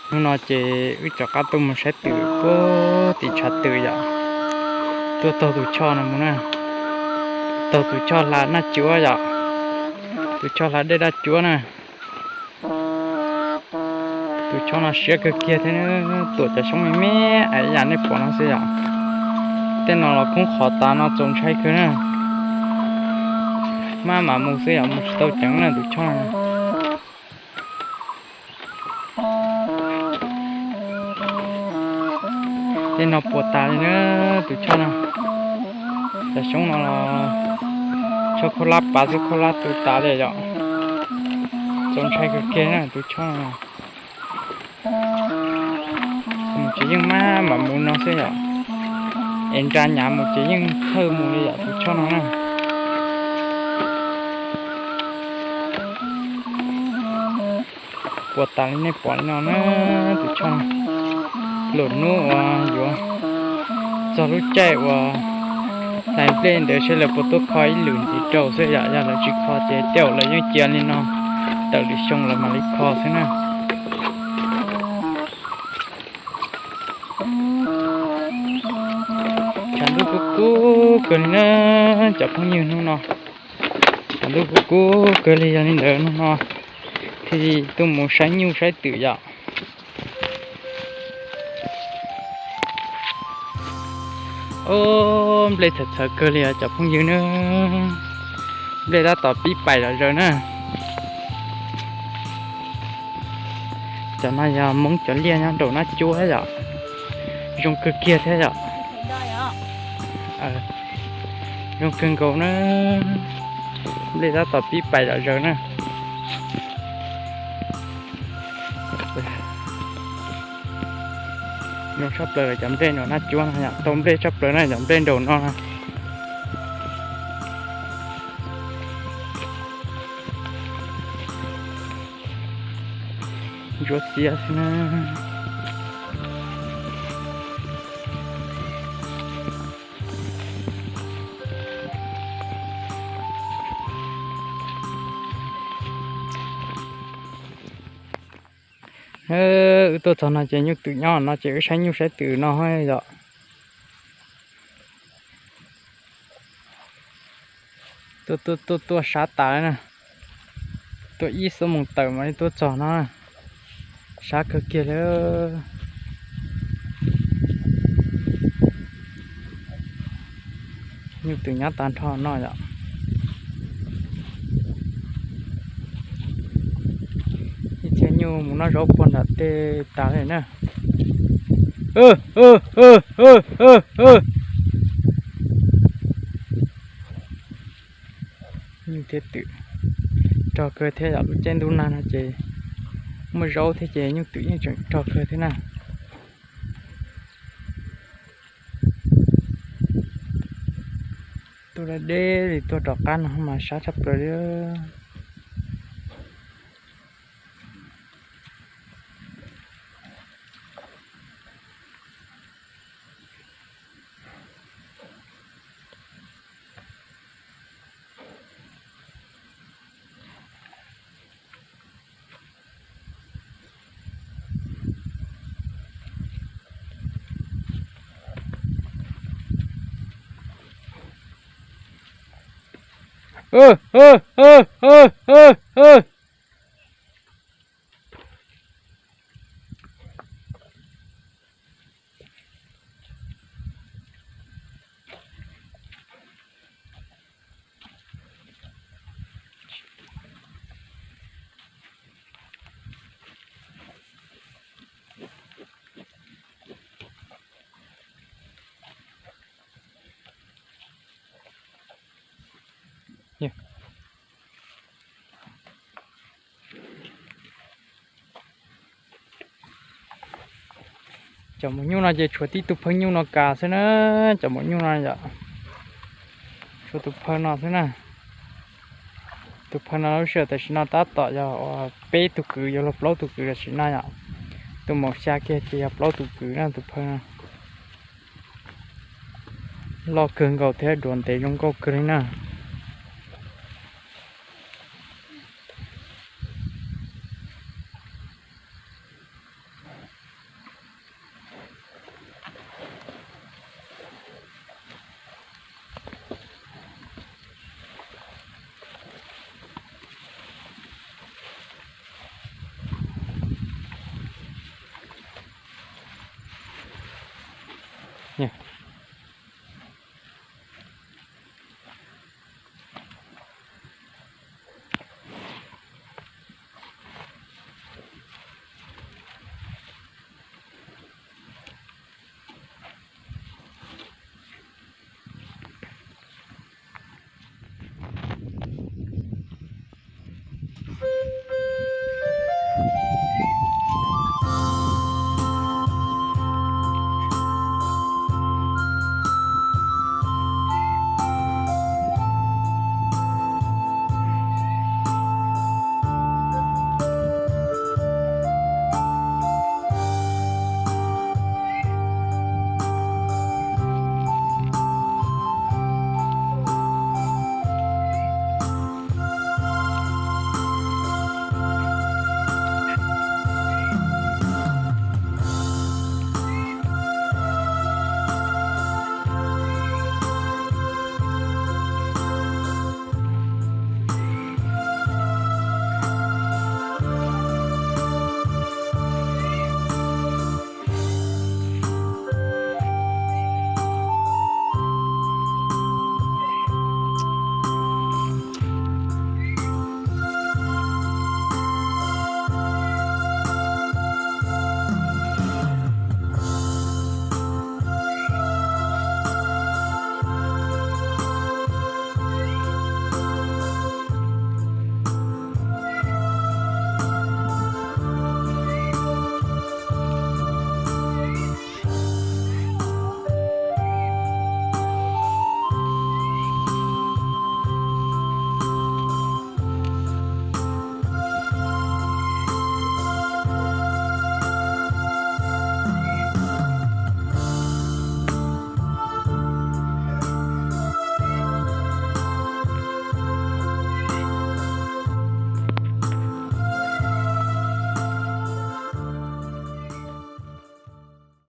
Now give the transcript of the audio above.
Hnub no ces wb rov qab tuaj mus saib twm puag tim tshav twm yom. Tuaj taug tus choj no mus na, taug tus choj hla Naj Cuab yom, tus choj hla dej Daj Cuab na. Tus choj no siab kawg kiag thiab, tuam cov xyoob me me ib yam nej pom no xwb yom. Tej no los khoob qhov tas no txaus ntshai kawg na. Maj mam mus xwb yom, mus tsis tau ceev na tus choj no. Tej no puas tas li na tus choj no. Cov xyoob no los choj khaub hlab pav xwb, khaub hlab tu tas li yom. Txaus ntshai kawg kiag na tus choj no. Mus ces yeej maj mam mus no xwb yom. Es nra nyav mus ces yeej txhawj mus li yom tus choj no na. Puas tas li nej pom li no na tus choj no. Lwm hnub uas yuav txog lub caij uas hlais nplej ntawd seb lawv puas tuaj kho ib lwm ntxiv rau xwb yom, yog lawv tsis kho ces tej zaum lawv yeej cia li no, tawm lwm xyoo lawv mam li kho xwb na. Tshav ntuj kub kub kawg li na cov phooj ywg hnub no. Tshav ntuj kub kub kawg li yog li ntawd hnub no thiaj li tuaj mus saib nyuj saib twm yom. Ob, nplej txhawv txhawv kawg li os cov phooj ywg na. Nplej tab tom pib pais zom zaws na. Cov no yog Hmoob cov liaj nyob nraum Naj Cuab yom. Zoo kawg kiag thiab yom. Zoo kawg nkaus na. Nplej tab tom pib pais zom zaws na. Zoo tshaj plaws cov nplej nraum Naj Cuab no yom, tau nplej tshaj plaws na cov nplej nraum no na. Ntsuab xiab xwb na. Wb tuaj txog no ces nyuj twm nyob no ces wb saib nyuj saib twm no yom. Tuaj tuaj tuaj tuaj sab tas na. Tuaj ib xuab moos tawm mas li tuaj txog no. Sab kawg kiag li. Nyuj twm nyob tag nrho no yom. Ib txhia nyuj mus noj zaub puag nram tej tas li na. Nyuj thiab twm rog kawg thiab yom, lub caij ntuj nag no ces muaj zaub thiab ces nyuj twm yeej tseem rog kawg thiab na. Tuaj deb deb li tuaj rov qab no mas sab tshaj plaws li. Cov maum nyuj no ces tshuav tib tug phaw nyuj no kas xwb na, cov maum nyuj no yom. Tshuav tus phaw no xwb na. Tus phaw no lub sij hawm tam sim no tab tom yog peb tug kwv yuav luag plaub tug kwv tam sim no yom. Tus maum xya kiag ces yog plaub tug kwv na tus phaw no. Loj kawg nkaus thiab duav ntev zoo nkauj kawg li na.